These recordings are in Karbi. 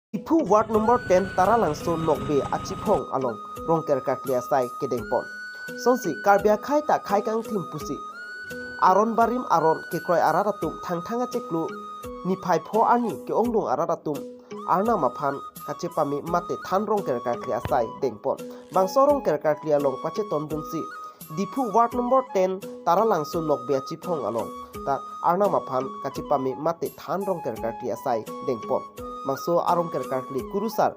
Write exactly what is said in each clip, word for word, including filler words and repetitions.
Diphu Ward number ten Taralangso Nokbe achiphong along rongker karkli asai kedengpon. Sonsi Karbi akhei ta khei kangthim pusi aron barim aron kekroi arat atum Thangthang achiklo niphai pho arni ke-ongdung arat atum Arnam aphan kachepame mate than rongker karkli asai dengpon. Bangso rongker karkli along pachetondunsi Diphu Ward number ten Taralangso Nokbe achiphong along ta Arnam aphan kachepame mate than rongker karkli asai dengpon. Bangso arongker karkli kurusar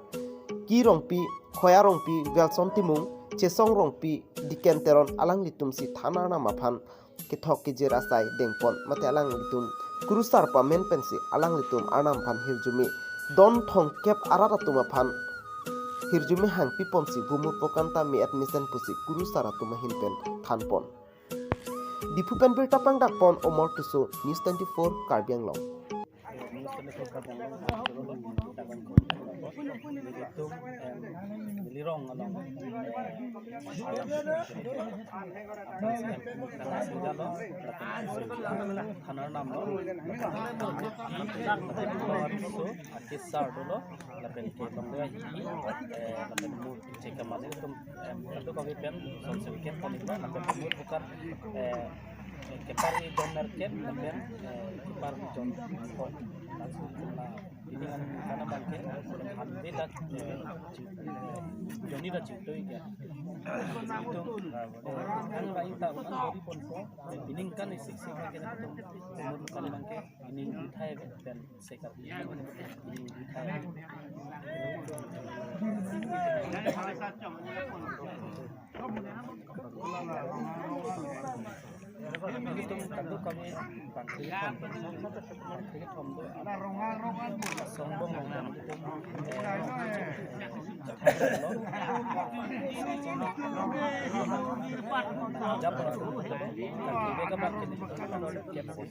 Ki Rongpi, Khoya Rongpi, Welson Timung, Chesong Rongpi, Diken Teron alanglitumsi than Arnam aphan kethok kejir asai dengpon mate alanglitum kurusar pamen pensi alanglitum Arnam aphan hirjume don thomkep arat atum aphan hirjume hangpiponsi bumur pokan ta me-et mesen pusi kurusar atum ahin pen thanpon. Diphu pen birta pangdakpon Omor Tisso, News twenty-four Karbi Anglong. Than Arnam lo, lapen ke sar dolo, lapen ke tongga hi, eh, lapen mu cheka mane tum, em, kadu kami pen, son se weekend kami lo, lapen mu bukan, eh, kepar i don merken, lapen, eh, kepar i don ko, langsung kena, ini kan karena bangke, lapen handi dak, eh, joni dak jitoi ya. Itu, eh, ang lain tahun kan dua ribu pon ko, ini kan isi isi kan kena tum, mu bukan bangke, ini uthai pen sekar. Ini uthai. Ini tum kadu kami bangke thom, bangke thom do. Songbong long tum, eh, jam berapa? Bangke bangke.